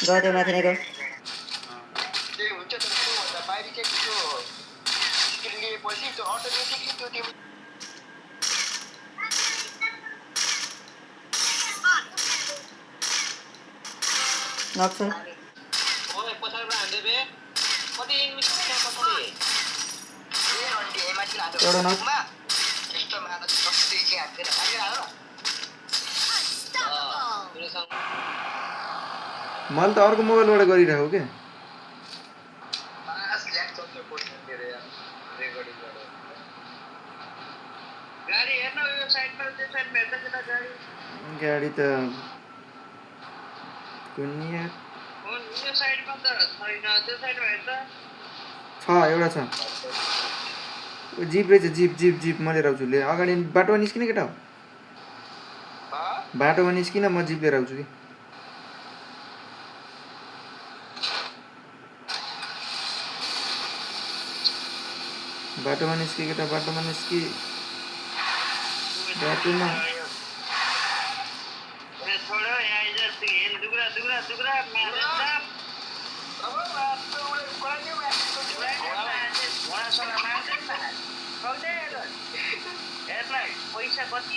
गयो माथि नै गयो त्यही हुन्छ तर त्योभन्दा बाहिरी चाहिँ त्यो स्किल लिएपछि त्यो अटोमेटिकली त्यो तिम्रो नक्छु ओए पछाडबाट हान्दै बे कति एनिमी छ पछाडि एउटा नक यस्तो मार्दा कति चाहिँ हान्दैन हानिरह मैले त अर्को मोबाइलबाट गरिरहेको के पास ल्याक चल्छ कोर्स मेरो यार रेकर्डिङ गरेर गाडी हेर्न यो साइडमा त्यो साइडमा हेर्दा केटा गाडी त कुनिया हो यो साइडमा त छैन त्यो साइडमा हेर्दा छ एउटा छ जिप रहेछ जिप म लिएर आउँछु ले अगाडि बाटोमा निस्किने केटा हो बाटोमा निस्किन म जिप लिएर आउँछु कि बाटोमा निस्कि केटा बाटोमा निस्कि बाटोमा छोडो यहाँ इधर हेल दुगरा मार पैसा कति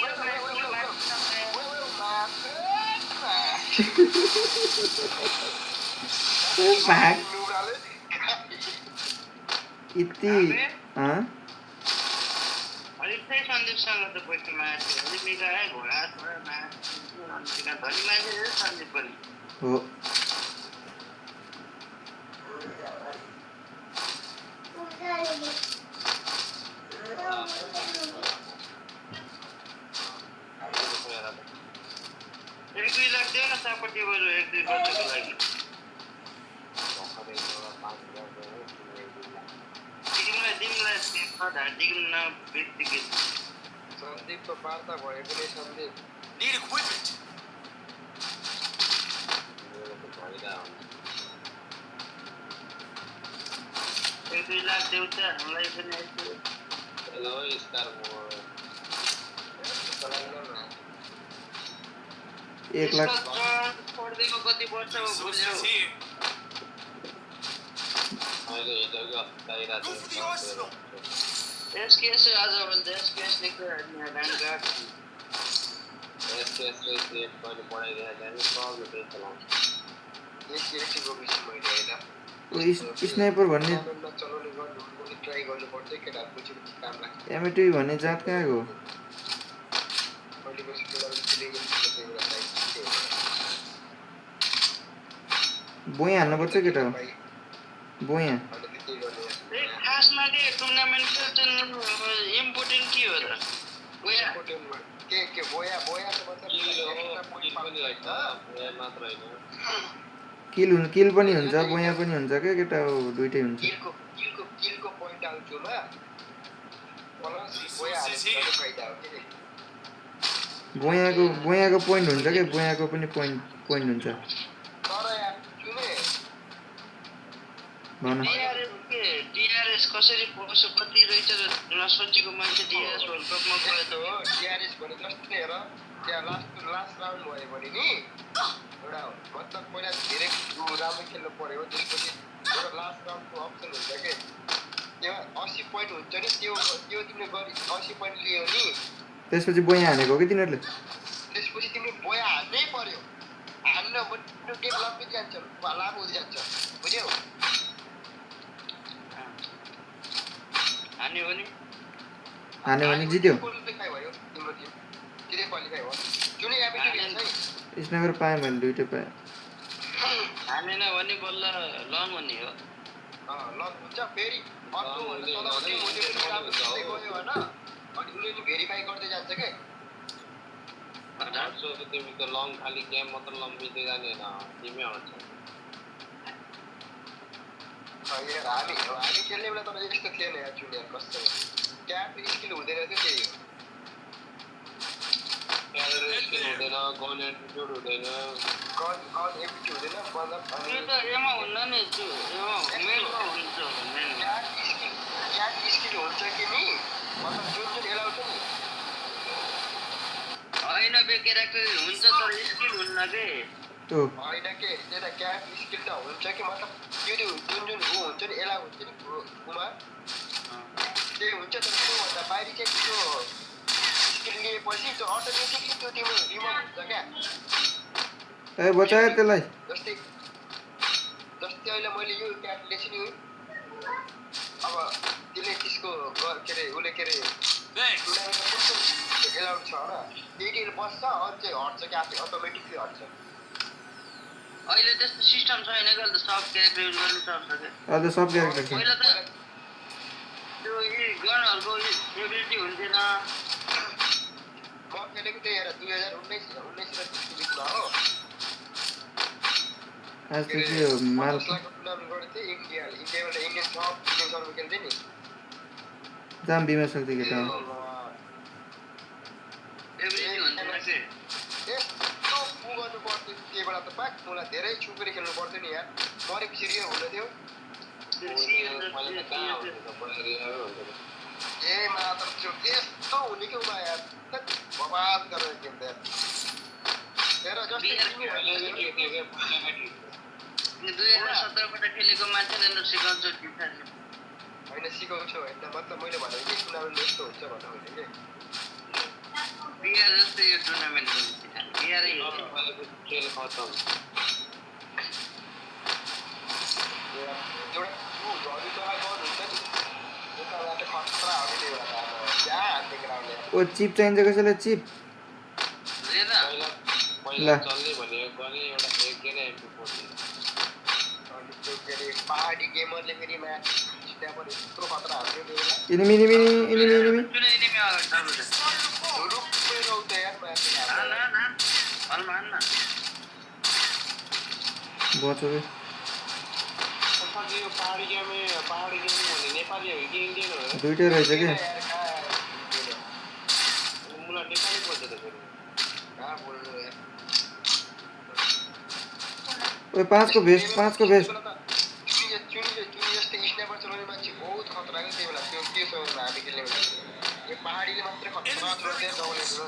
भाग इति अलिक चाहिँ सन्दीपसँग त पैसा मार्थ्यो अलिक मिलाए घोडा छोडा मार्थ्यो धनी मान्छे सन्दीप पनि हो एक दुई लाख दियो न सापट्टि बरु एक दुई वर्षको लागि तिमीलाई ढाँटिकन बित्तिकै सन्दीपको वार्ता भयो पनि सन्दीप Need equipment. एक दुई लाख देऊ त हामीलाई पनि Hello, Star Wars. 1 लाख पढ्दैको कति वर्ष हो Sources here. अहिले हिजोको हप्ता यसकेस आज भन्दा यसकेस लेख्दै यहाँ ऱ्याङ्क कार्ड एसकेएस रे क्रिएट गर्ने पढाइरहेको जाने प्रब्लम चाहिँ चलाउँछ यसकेसको विषय मैले हैन ओ स्नाइपर भन्ने चलाउने गर्नु ट्राई गर्नु पर्छ केटा पछि काम लाग्छ एमएटी भन्ने जात कहाँको हो बोया हान्नुपर्छ केटा हो बोया खासमा के टुर्नामेन्ट इम्पोर्टेन्ट के हो त बोया के बोया त मात्र होइन किल पनि हुन्छ बोया पनि हुन्छ के केटा हो दुईटै हुन्छ किलको पोइन्ट आउँछुमा प्लस बोया हाल्नु फाइदा हो के बोयाको पोइन्ट हुन्छ के बोयाको पनि पोइन्ट हुन्छ तर यार सुने भन डिआरएस कसरी पस्यो कति रहेछ नसोचेको मान्छे डिआरएस वर्ल्ड कपमा गयो त हो डिआरएस भने जस्तै हेर त्यहाँ लास्ट राउन्ड भयो भने नि एउटा मतलब पहिला धेरै राम्रो खेल्नु पर्यो त्यसपछि एउटा लास्ट राउन्डको अप्सन हुन्छ के त्यो 80 पोइन्ट हुन्छ नि त्यो तिमीले गरी 80 पोइन्ट लियो नि त्यसपछि बोया हानेको कि तिनीहरूले त्यसपछि तिमीले बोया हान्नै पर्यो हान्न भने गेम लम्बी जान्छ लामो हुँदै जान्छ बुझ्यौ हान्यो भने जित्यो क्वालिफाई भयो तिम्रो टिम जिते क्वालिफाई भयो जुन एबिलिटी छ स्नाइपर पाएँ मैले दुईटै पाएँ हानेन भने बल्ल लङ हुने हो लङ हुन्छ फेरि अर्को गयो हैन अनि उनीहरूले भेरिफाई गर्दै जान्छ के सो तिमी त लङ खाली गेम मात्र लम्बिँदै जाने होइन टिमै आउँछ हामी खेल्ने बेला तर यस्तो थिएन यार जुनियर कस्तो क्याप स्किल हुँदैन थियो त्यही हो स्किल हुँदैन गन एटिट्युड हुँदैन गन एटिट्युड हुँदैन मतलब अनि त एमा हुन्न नि त्यो एमा मेलमा हुन्छ मेलमा क्याप स्किल हुन्छ कि नि मतलब जुन एलाउड छ नि हैन बे क्यारेक्टर हुन्छ तर स्किल हुन्न के ओ होइन के त्यता क्याप स्किल त हुन्छ कि मतलब त्यो जुन ऊ हुन्छ नि एला हुन्छ नि उमा त्यही हुन्छ तर त्योभन्दा बाहिरी चाहिँ त्यो स्किल लिएपछि त्यो अटोमेटिकली त्यो तिम्रो रिमोभ हुन्छ क्या ए बचाए त्यसलाई जस्तै अहिले मैले यो क्याट लेखेँ नि अब त्यसले त्यसको के अरे उसले के अरे टुर्नामेन्टमा कस्तो एलाउड छ होइन त्यही बस्छ अनि चाहिँ हट्छ क्या आफै अटोमेटिकली हट्छ अहिले त्यस्तो सिस्टम छैन के त सब क्यारेक्टर युज गर्नु सक्छ के अझ सब क्यारेक्टर छ पहिला त त्यो गनहरुको एबिलिटी हुन्थेन म खेलेको त्यही हेर 2019 र 20 बिचमा हो आज त के हो माल टुर्नामेन्ट गरेको थिएँ इन्डियाबाट इन्डियन सर्भ खेल्थेँ नि जाम बिमा सक्दै केटा हो एबिलिटी हुन्थेन के यस्तो पु गर्नु पर्थ्यो त्यही बेला त पाक मलाई धेरै छुपेर खेल्नु पर्थ्यो नि यार मरेपछि रियर हुँदै थियो ए मात्र त्यो यस्तो हुने कि उमा यार बर्बाद गरेर खेल्दा हेर जस्तै 2017 बाट खेलेको मान्छेले सिकाउँछ डिफेन्स होइन सिकाउँछु होइन मतलब मैले भनेको कि टुर्नामेन्ट यस्तो हुन्छ भनेर होइन कि बिहार जस्तो यो टुर्नामेन्ट हुन्छ बिहारै खेल खतम एउटा झरी चला गर्नु हुन्छ नि यताबाट खतरा हो कि एउटा अब जहाँ हान्ने ग्राउन्डले ओ चिप चाहिन्छ कसैलाई चिप पहिला चल्ने भनेको गरे एउटा एक के MP40 अनि त्यो के अरे पहाडी गेमरले फेरि म्याच त्यहाँ पनि यत्रो खतरा हान्थ्यो त्यो बेला इनिमी कुनै एनिमी अगाडि चालु रुपै रौँ यार म्याच हलमान न बच्यो बे यो पहाडी गेम भने नेपाली हो कि इन्डियन हो दुईटै रहेछ के मलाई नेपाली बोल्छ त फेरि कहाँ बोल्नु यार ओए 5 को भेस्ट चुनी जस्तै स्नाइपर चलाउने मान्छे बहुत खतरा के त्यही बेला त्यो के समयमा हामी खेल्ने बेला यो पहाडीले मात्रै खतरा चलाउँथ्यो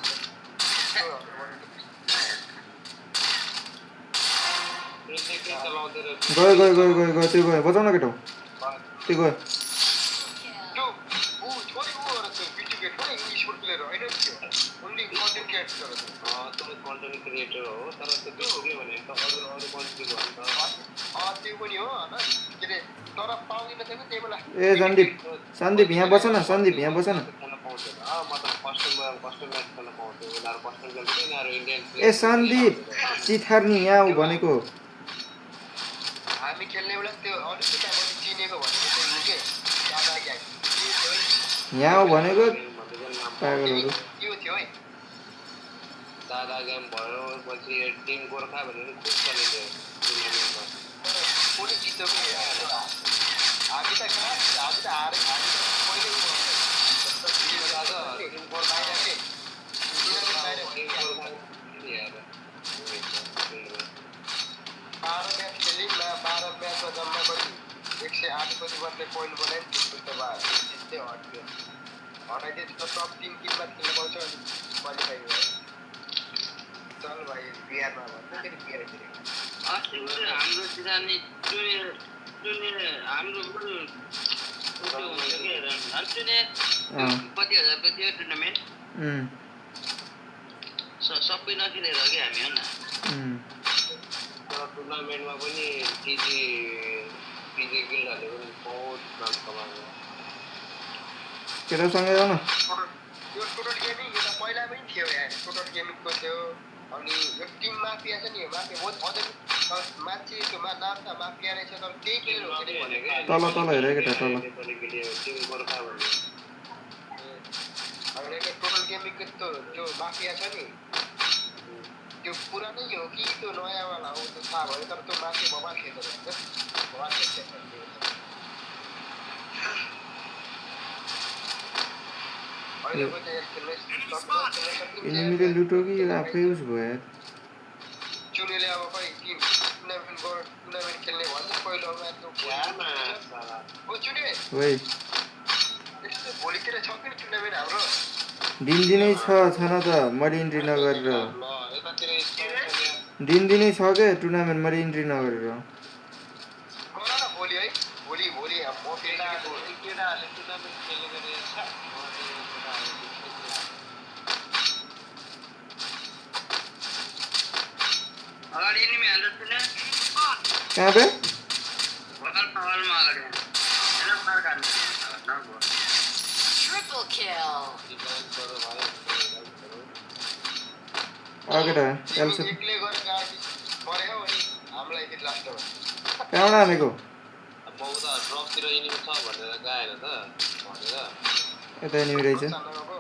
गयो त्यो गयो बचाउन केटा त्यो गयो त्यो ऊ छोरी ऊ त्यो भिडियो गेम पनि स्पोर्ट प्लेयर होइन त्यो ओन्ली कन्टेन्ट क्रिएटर तपाईँ कन्टेन्ट क्रिएटर हो तर त्यो के भने त अरू कन्ट्रीको हो त्यो पनि हो होइन के अरे तर पाउँदैन थियो त्यही बेला ए सन्दीप यहाँ बस न ए सन्दीप चिथार्नी यहाँ भनेको हामी खेल्ने बेला त्यो अलिकति मैले चिनेको भनेको त्यो के दादा ग्याङ यहाँ भनेको पागलहरू त्यो थियो है दादा गेम भयो पछि टिम गोर्खा भनेर खुब चलेको टुर्नामेन्टमा कुनै जितेको हामी त हारे हामी त पहिल्यै टिम गोर्खा के बाह्र म्याच खेल्यौँ 12 म्याचमा जम्मा कति 108 कति मात्रै पोइन्ट बनायौँ त्यसको बाद जित्दै हट्यो हटाइदिए त टप 3 टिममा खेल्न पाउँछ अनि क्वालिफाई भयो चल भाइ बिहारमा भन्दा फेरि बिहार फेरि अस्ति हाम्रो सिरानी हाम्रो कति हजारको थियो टुर्नामेन्ट सबै नखेलेर कि हामी हो न टुर्नामेन्टमा पनि पिजी गिल्डहरूले पनि बहुत नाम कमाएको केटासँगै हो न यो टोटल गेमिङ यो त पहिला पनि थियो यार टोटल गेमिङको थियो अनि यो टिम माफिया छ नि माफिया बहुत अझै मान्छे त्यो नाम त माफिया रहेछ तर त्यही प्लेयर हो कि भनेको तल हेरे केटा तल टिम गोर्खा भन्ने अनि टोटल गेमिङको त्यो माफिया छ नि त्यो पुरानै हो कि त्यो नयाँवाला हो त्यो थाहा भयो तर त्यो माथि बबाल खेल्दो रहेछ बबाल खेल्छ अहिलेको चाहिँ इनिमीले लुट्यो कि आफै उस भयो चुनेले अब खै टुर्नामेन्ट खेल्ने भन्छ पहिलो म्याच चुने ओइ यस्तो भोलितिर छ कि टुर्नामेन्ट हाम्रो दिनदिनै छ न त मैले इन्ट्री नगरेर ल यता मातिर स्कोर दिनै छ के टुर्नामेन्टमा इन्ट्री नगरेर गर न भोलि है भोलि भोलि म फेरि केटाहरूले टुर्नामेन्ट खेलेको रहेछ अगाडि एनिमी हाल्दै थिएन कहाँ बे वालमा अगाडि हैन मार काट्नु नगो Triple kill. केटा एलसी एक्लै गरेर गाडी मर्यो अनि हामीलाई फेरि लास्ट हो कहाँबाट हानेको म उता ड्रपतिर एनिमी छ भनेर गएन त भनेर यता एनिमी रहेछ सामनाको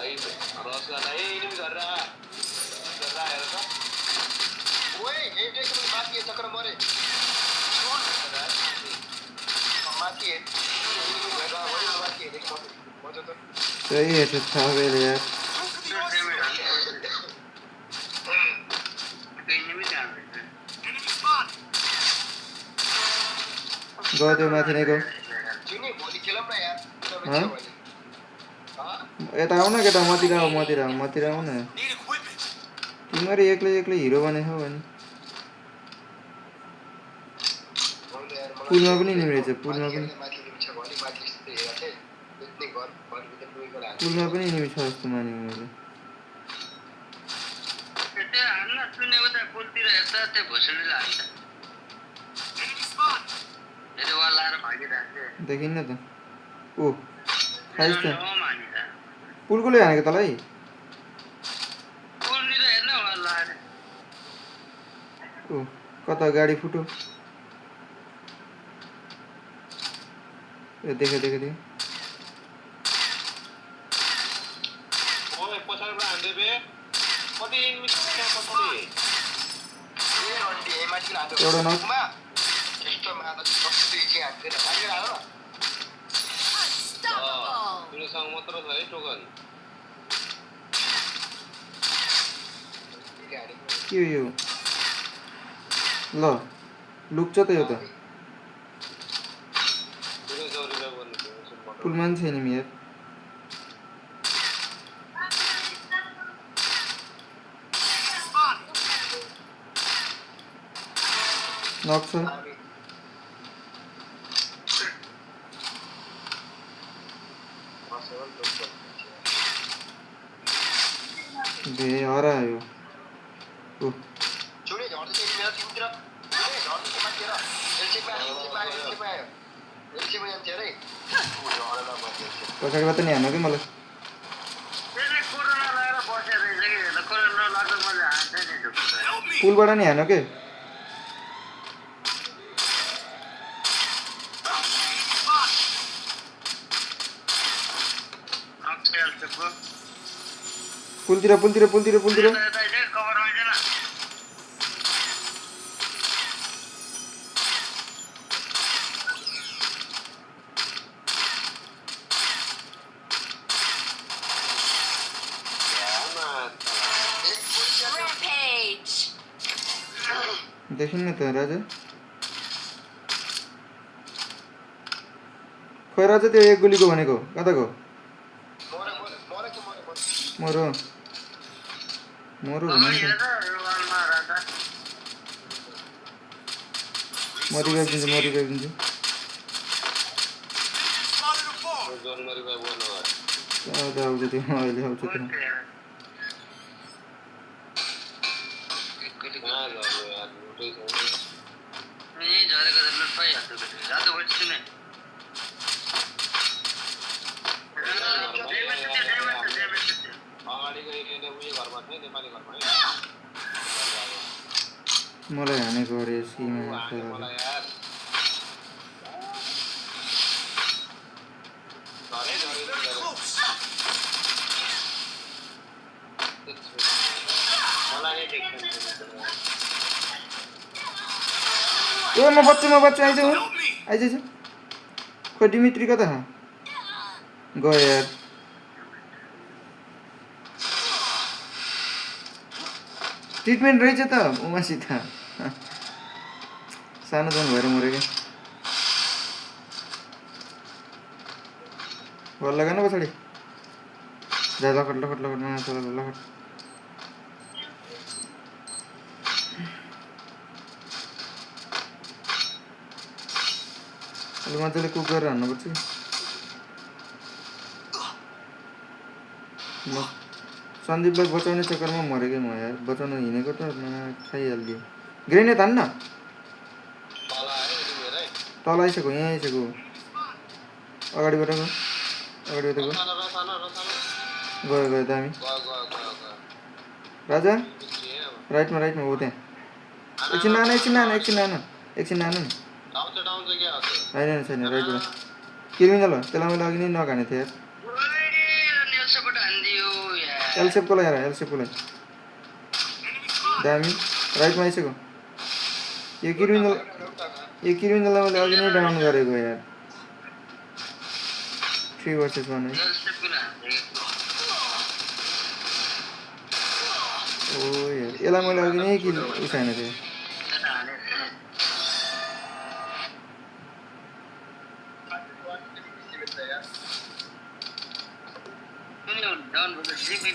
आई रस गर्न ए एनिमी गरेर हेर त ओए हेडेको माथि चक्कर मरे माथि हेडेको मजा त सही हेर्छ थाहा बेले यार एनिमी जान्छ गयो माथि नैको जुनी भोलि खेलौँ न यार हाँ? यता आऊ न केटा मतिर आऊ न तिमीहरू एक्लै हिरो बनेछौ भने पुलमा पनि एनिमी रहेछ पुलमा पनि एनिमी छ जस्तो मानेको मैले त्यहाँ हान्न सुने उता पुलतिर हेर्दा त्यो भोसडीले हान्छ यदि वाल लाएर भागिरहेको देखिन्न त ओ खाइस् त मानिस पुलकोले हानेको तँलाई पुलनिर हेर्न वाल लाएर ओ कता गाडी फुट्यो ए देखे ओए पछाडिबाट हान्दै बे कति एनिमी छ पछाडि एउटा नक Unstoppable. तिमीसँग मात्र छ है टोकन के हो यो ल लुक्छ त यो त तिमी जरुरी गर्नु पुलमा नि छ एनिमी यार नक छ बे हरायो ओ पछाडिबाट नि हान्नु कि मलाई त्यसले कोरोना लगाएर बसेर रहेछ कि हेर्दा कोरोना लाग्दा मैले हान्दै नि ढुक्छ पुलबाट नि हान्नु के पुलतिर कभर होइन Rampage. देखिन्न त राजा खोइ राजा त्यो एक गोलीको भनेको कताको मरो मरिदिन्छु जनवरी बाई बोल्नु आउँछ त्यो अहिले आउँछ त्यो कहाँ जानु यार लुटै छैन झरेको त लुट पाइहाल्छ जाँदो भएपछि नै अगाडिको एरिया उयो घरमा थियो नेपाली घरमा है मलाई हानेको अरे सीमा मलाई यार ओ म बच्चा आइज खोइ डिमित्री कता गयो यार ट्रिटमेन्ट रहेछ त उमासित सानो जन भएर मऱ्यो क्या भल लगाएन पछाडि जा लखट लखट लु मजाले कुक गरेर हान्नुपर्छ म सन्दीपलाई बचाउने चक्करमा मरेकै म यार बचाउन हिँडेको त खाइहालिदियो ग्रेनेड हान्न तल आयो तिमीहरुै तल आइसक्यो यहाँ आइसक्यो अगाडिबाट गयो अगाडिबाट गयो रसालो गयो गयो दामी गयो राजा बिग्रिए अब राइटमा हो त्यहाँ एकछिन नान आउँछ के आउँछ होइन छैन राइटबाट किर्मिनल हो त्यसलाई मैले अघि नै नखाने थिएँ यार नेल्सबाट हान्दियो यार एलसेपको लागि दामी राइटमा आइसक्यो यो किर्मिनललाई मैले अघि नै डाउन गरेको यार 3 versus 1 है ओ यार यसलाई मैले अघि नै किल उठाएन थिएँ डाउन